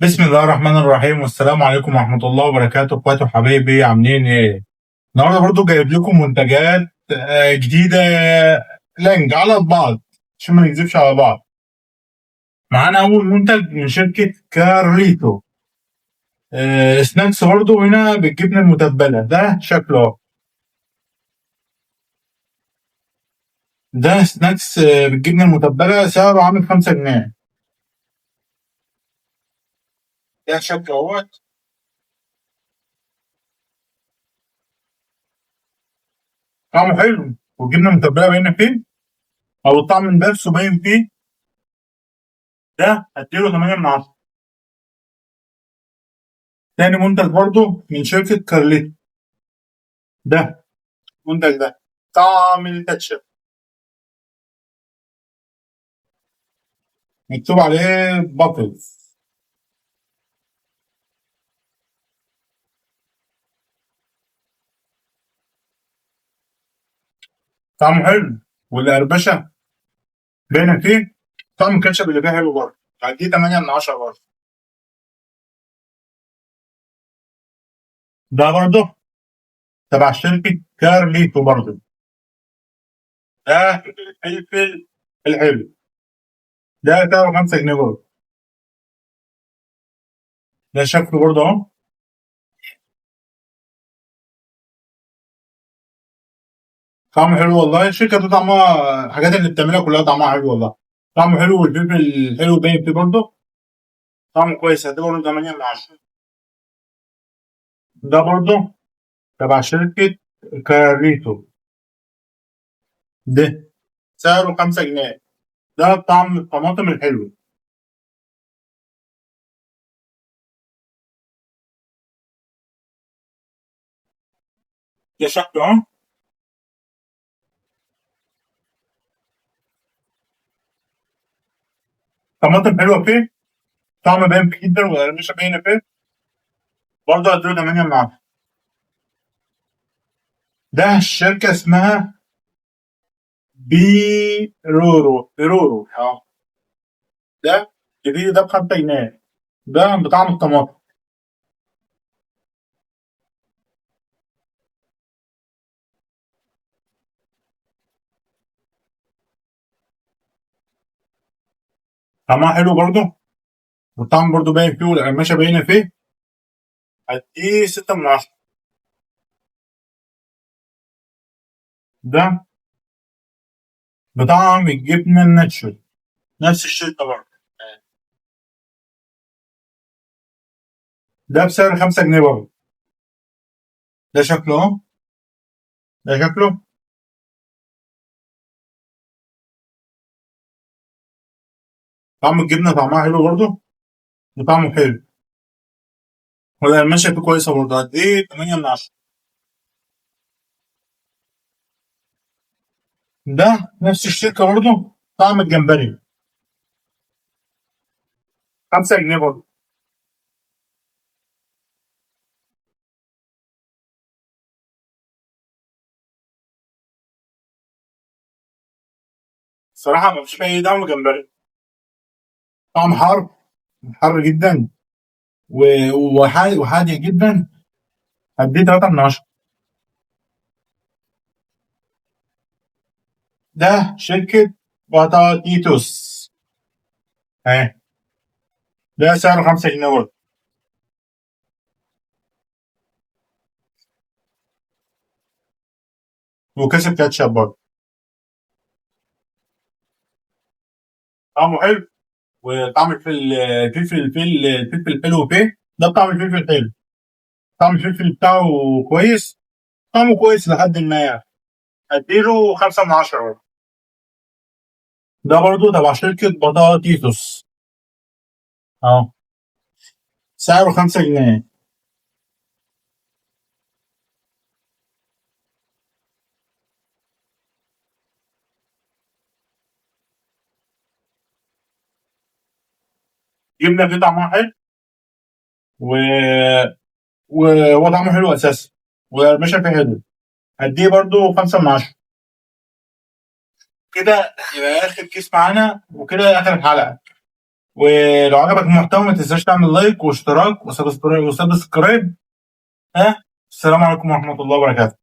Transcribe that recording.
بسم الله الرحمن الرحيم، والسلام عليكم ورحمة الله وبركاته. اخواتي وحبايبي، عاملين ايه؟ النهارده برضو جايب لكم منتجات جديدة لانج على بعض عشان ما نكذبش على بعض. معانا اول منتج من شركة كارليتو، snacks برضو هنا بالجبنة المتبلة. ده شكله اهو. ده snacks بالجبنة المتبلة، سعره عامل 5 جنيه. ده شكله اهوت. طعمه حلو والجبنة المتبلة باينة فيه، أو الطعم من نفسه باين فيه. ده هديله 8 من 10. تاني منتج برضو من شركة كارليتو، ده المنتج ده طعم الكاتشب، مكتوب عليه بابلز. طعمه حلو والقربشة باينة فيه. طعم الكاتشب اللي فيه حلو برضه، هديه 8 من 10 برضه. ده برضه تبع شركة كارليتو برضه، ده الفلفل الحلو، ده سعره 5 جنيه برضه. ده شكله برضه اهو. طعمه حلو والله. الشركة دي طعمها، الحاجات اللي بتعملها كلها طعمها حلو والله. طعمه حلو والفلفل الحلو باين فيه برضه، طعمه كويس. ده برضه 8 من 10. ده برضه تبع شركة كارليتو، ده سعره 5 جنيه. ده طعم الطماطم الحلو. ده شكله اهو. طماطم حلوة فيه، طعم باين فيه جدا والقرمشة باينة فيه برضه. هديله 8 من 10. ده الشركة اسمها بيرورو، بيرورو اه. ده جديد، ده ب5 جنيه، ده بطعم الطماطم. طعمها حلو برضه والطعم برضه باين فيه والقرمشة باينة فيه. هديه 6 من 10. ده بطعم الجبنة الناتشو، نفس الشركة برضه. ده بسعر 5 جنيه برضه. ده شكله اهو، ده شكله. طعم الجبنة طعمها حلو برضه وطعمه حلو والقرمشة فيه كويسة برضه. هديه 8 من 10. ده نفس الشركة برضه، طعم الجمبري، 5 جنيه برضه. الصراحة ما فيش أي طعم جمبري، طعم حار، حر جدا وحادي جدا. هديه 3 من 10. ده شركة بطاطيتوس اهي، ده سعره 5 جنيه برضه. وكاسة كاتشب برضه. طعمه حلو وطعم الفلفل، الفلفل الحلو فيه. ده طعم الفلفل الحلو، طعم الفلفل بتاعه كويس، طعمه كويس لحد ما يعني. هديله 5 من 10 برضه. ده برضه تبع شركة بطاطيتوس اهو، سعره 5 جنيه. جبنة فيه طعمها حلو وهو طعمه حلو اساسا والقرمشة فيه حلو. هديه برضه 5 من 10. كده يبقى اخر كيس معانا وكده اخر الحلقة. ولو عجبك المحتوى ما تنساش تعمل like واشتراك و subscribe. ها، السلام عليكم ورحمة الله وبركاته.